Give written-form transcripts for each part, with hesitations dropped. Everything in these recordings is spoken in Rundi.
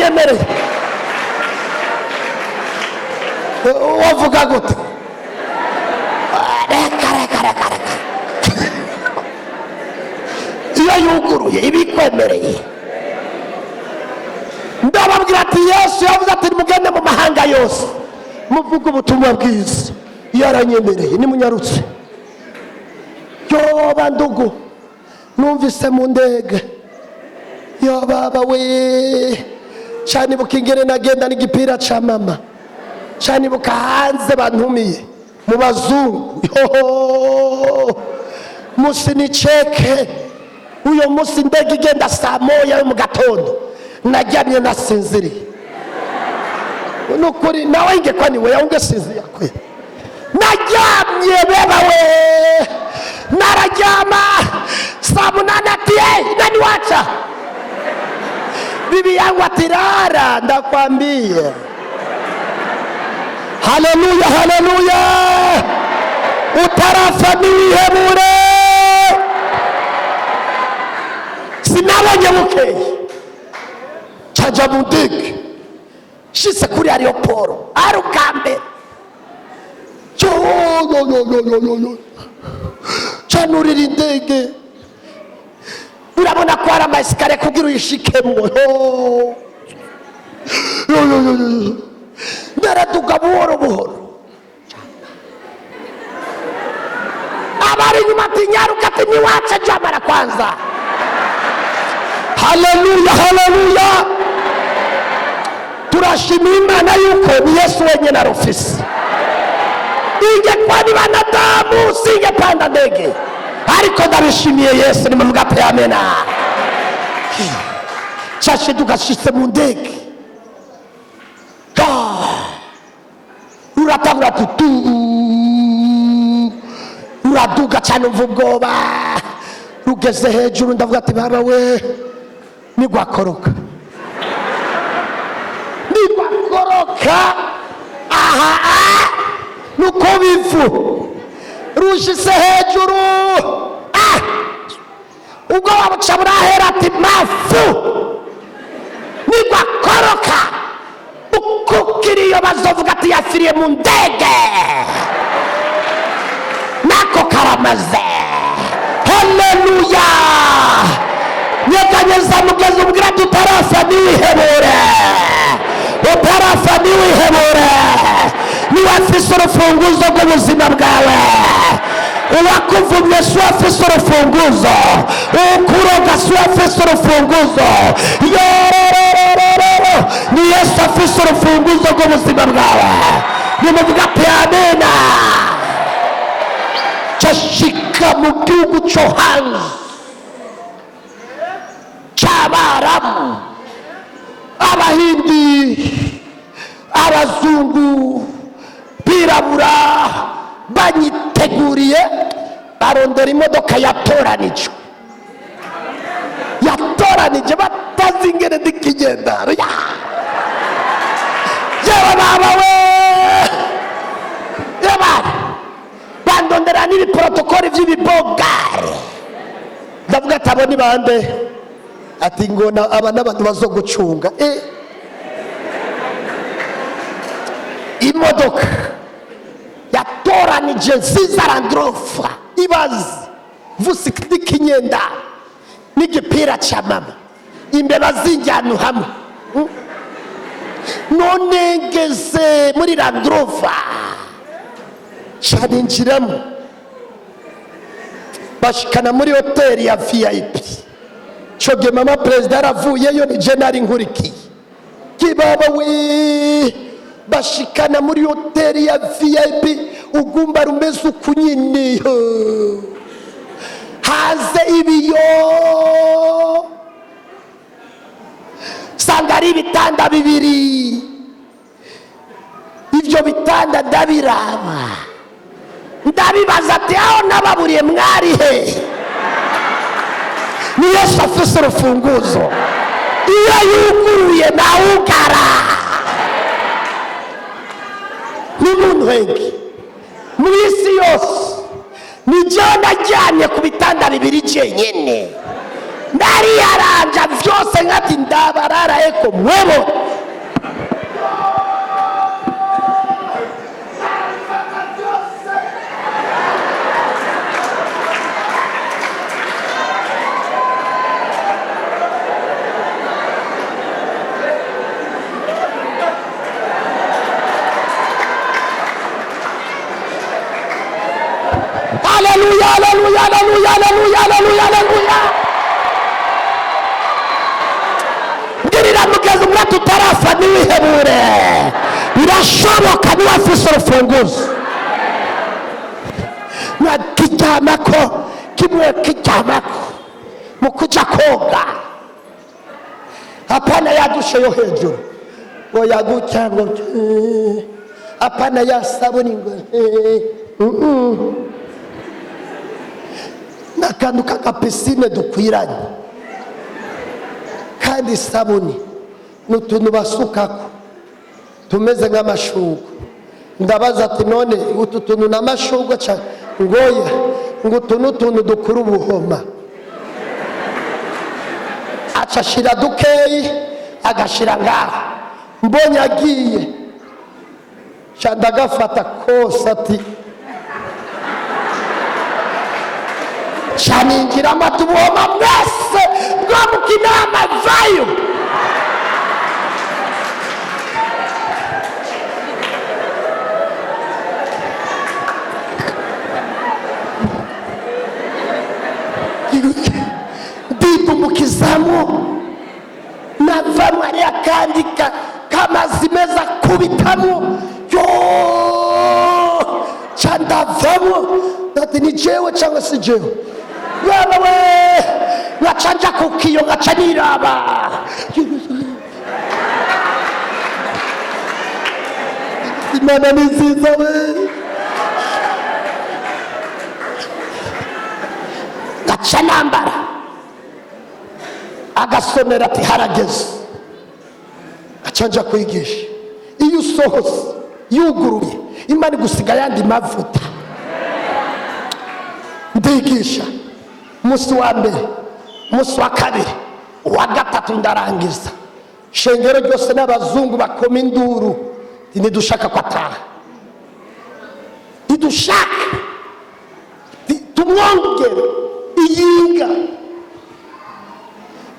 Yaranyemereye. Wavuga gute? Reka, reka, reka, reka. Iyo yuguruye ibikwemereye. Ndababwira ati Yesu yavuze ati: "Mugende mu mahanga yose, muvuge ubutumwa bwiza." Yaranyemereye, nimunyarutse. Yoba ndugu, numvise mu ndege, yo baba we, cyane ibuka ingene nagenda n'igipira ca mama, cyane ibuka hanze bantumiye mu bazungu. Yo musi ni ceke. Uyo munsi indege igenda saa 1 yo mu gatondo, naryamye nasinziriye. Nukuri nawe ingekwa niwe yaungesinzira kweli. Naryamye, beba we, nararyama. Saa 8 ati: "Hey, nani wacha bibi yangu?" Ati: "Rara, ndakwambie." Haleluya, haleluya! Utarafa ntiwihebure. Sinabonye bukeye, caja mu ndege. Shitse kuri aéroport ari ubwa mbere, yo yo yo yo yo yo yo, canurira indege. Urabona ko hari ama escaliers kugira uyishikemwo. Yo yo yo yo yo, ndaraduga buhoro buhoro. Abari inyuma ati: "Nyaruka." Ati: "Niwache jamara kwanza." Haleluya, haleluya! Turashimira Imana yuko ni Yesu wenyine arufise. Ingekuwa ni banadamu, singepanda ndege, ariko ndabishimiye Yesu. Nimuvuga ati amena. Cyashe tugashitse mu ndege, ruratangura tutu, ruraduga cyane. Umva ubwoba. Rugeze hejuru, ndavuga ati: "Baba we, nigwakoroka, nigwakoroka aha." Ah, nuko bivu rushitse hejuru, ah, ubwo wabuca burahera. Ati: "Mafu, nigwakoroka ukukiriyo bazovuga ati yafiriye mu ndege." Nako karamaze. Haleluya! Nyeganyeza mugezi, ubwira ati: "Utarafa ntiwihebure, utarafa ntiwihebure." Niba afise urufunguzo rw'ubuzima bwawe, uwakuvumye si afise urufunguzo, ukuroga si afise urufunguzo. Yororororo, ni Yesu afise urufunguzo rw'ubuzima bwawe. Nimuvuga ati amena. Cashika mu gihugu cyo hanze cy'Abarabu, Abahindi, abazungu, birabura banyiteguriye. Barondera imodoka yatoranijwe, yatoranije batazi ingene ndikigendaro. Yewe baba we, yabana bandondera n'ibiprotokoli by'ibibogare. Ndavuga ati: "Abo ni bande?" Ati ngo aba n'abantu bazogucunga. Imodoka yatoranije nziza, Land Rover. Ibaze vusi n'ikinyenda n'igipira cya mama, imbeba zinjyana hamwe. None ngeze muri Land Rover, caninjiramo, bashikana muri hoteli ya VIP. Coge mama perezida yaravuyeyo, ni je nari nkurikiye. Kibaba we, bashikana muri hoteli ya VIP. Ugumba rumeze uku nyine, haze ibiyo, sanga ari ibitanda bibiri. Ibyo bitanda ndabiraba, ndabibaza ati: "Aho nababuriye mwari he?" Ni Yesu afise urufunguzo. Iyo yuguruye nawugara. Ni muntu hengi mu isi yose, ni jewe najyanye ku bitanda bibiri jenyine, ndariyaranja. Byose nkati ndabarara eko mwebo. Haleluya, haleluya, haleluya, haleluya, haleluya, haleluya! Mbwirira mugenzi umwe tutarafa, ntiwihebure, birashoboka, niba afise urufunguzo. Mwakiryamako kimwe, kiryamako mu kuja koga, hapana ya douche yo hejuru ngo yaguca ngo hapana ya sabuni ngo n'akantu k'akapiscine dukwiranye, kandi isabuni ni utuntu basukako tumeze nk'amashurwe. Ndabaza ati: "None utu tuntu ni amashurwe cyane?" Ngoya, ngo utu ni utuntu dukura ubuhoma. Aca ashira dukeyi, agashira ngaho. Mbonye agiye, ca ndagafata kose, ati caninjiramo, ati ubuhoma mwese bwo mu kinama vayo. Ndidumbukizamo, navamo hariya kandi kamazi meza kubitamo yo, ca ndavamo, ati ni jewe cyangwa si jewe? Baba we, nkaca nja ku kiyo, nkaca niraba. Imana ni nziza we! Ngaca nambara, agasomera ati harageze, ngaca nja kwigisha. Iyo usohotse yuguruye, Imana igusiga ayandi mavuta. Ndigisha umunsi wa mbere, umunsi wa kabiri, uwa gatatu, ndarangiza. Shengero ryose n'abazungu bakoma induru, ntidushaka ko ataha, ntidushaka, tumwongere iyinga.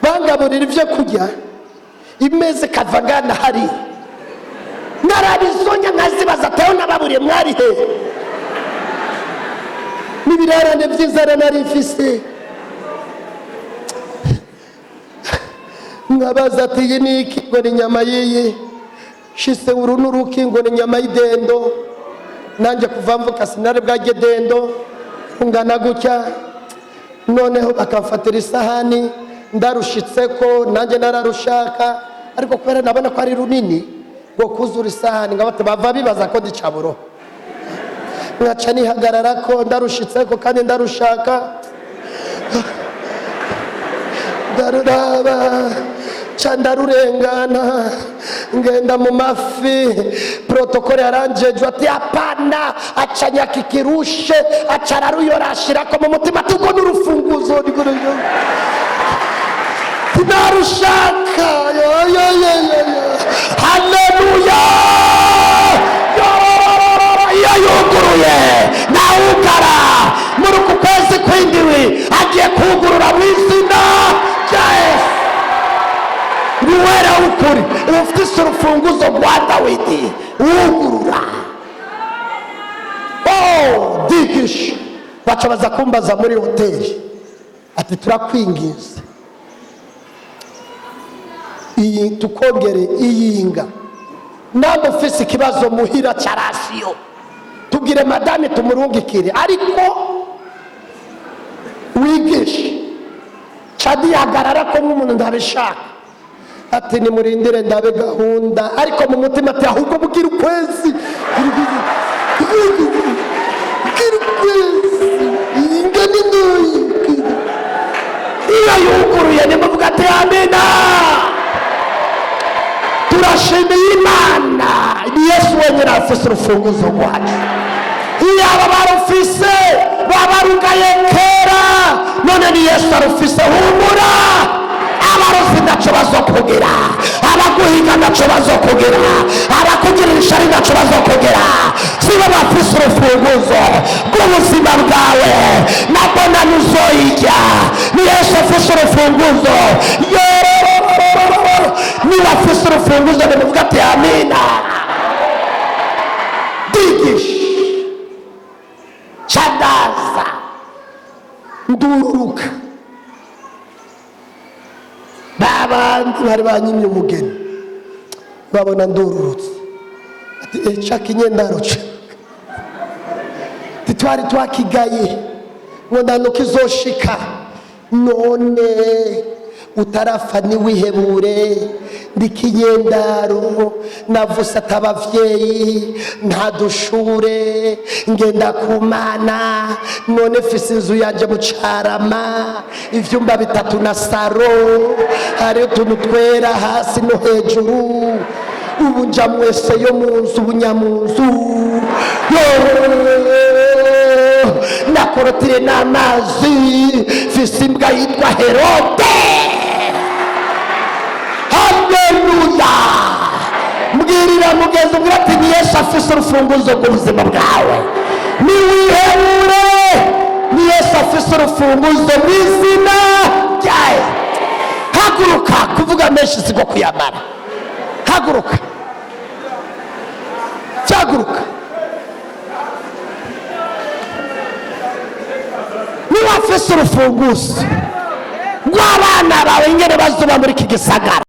Bangaburira ibyo kurya, imeza ikava ngana hariya, narabizonya nkazibaza teho nababuriye mwari hehe? N'ibirarane by'inzara nari mfise, nkabaza ati: "Iyi ni iki?" Ngo ni inyama y'iyi shise. Uru ni uruki? Ngo ni inyama y'idendo. Nanjye kuva mvuka sinari bwarye dendo ungana gutya. Noneho bakamfatira isahani, ndarushitse ko nanjye nararushaka, ariko kubera nabona ko ari runini ngo kuzura isahani, ngo bava bibaza ko ndicaburo, nkaca nihagarara ko ndarushitse ko kandi ndarushaka. Ndaruraba, ca ndarurengana, ngenda mu mafi. Protocole yaranjejwe ati hapana, acanyaka ikirushe, aca araruyora, ashirako. Mu mutima ati ubwo n'urufunguzo sinarushaka. Yo, yo, yo, yo, yo. Haleluya! Yo, iyo yuguruye nawugara. Muri uku kwezi kw'indwi agiye kugurura mu izina rya Yesu. Niwera w'ukuri, ufise urufunguzo rwa Dawidi, wugurura. Oh, digisha, baca baza kumbaza muri hoteli ati: "Turakwingiza iyi tukongere iyinga, namba ufise ikibazo muhira cya ration, tubwire madame tumurungikire, ariko wigishe." Cadihagarara ko nk'umuntu ntabishaka, ati nimurindire ndabe gahunda, ariko mu mutima ati ahubwo bwira ukwezi, bwira ukwezi ingani ntoyi. Iyo yuguruye, nimuvuga ati amina. Turashimiye Imana, ni Yesu wenyine afise urufunguzo rwacu. Iyo aba barufise babarugaye kera, none ni Yesu arufise. Humura, abarozi. Bazokugira, abaguhiga ntaco bazokugira, abakugirira ishari ntaco bazokugira. Sibo bafise urufunguzo rw'ubuzima bwawe. Nabona nuzoyijya ni Yesu afise urufunguzo. Yo, niba afise urufunguzo, nimuvuga ati amina. Digisha cadaza, ndururuka. Babandi bari banyimye umugeni babona ndururutse, ati "Eh, ca kinyendaro ca titwari twakigaye ngo ndanuka izoshika none utarafa ntiwihebure. Ndi kinyendaro, navuse atabavyeyi, nta dushure, ngenda ku Mana. None mfise inzu yanje mu Carama, ivyumba bitatu na salon, hari utuntu twera hasi no hejuru. Ubu nja mwese yo mu nzu, ubunyamunzu nakorotire n'amazi. Mfise imbwa yitwa Herode. Haleluya! Mbwirira mugenzi, ubwira ati ni Yesu afise urufunguzo rw'ubuzima bwawe, niwihebure. Ni Yesu afise urufunguzo mu izina ryawe. Haguruka, kuvuga menshi siko kuyamara. Haguruka, cyaguruka. Niba afise urufunguzo rw'abana bawe ingene bazuba muri iki gisagara.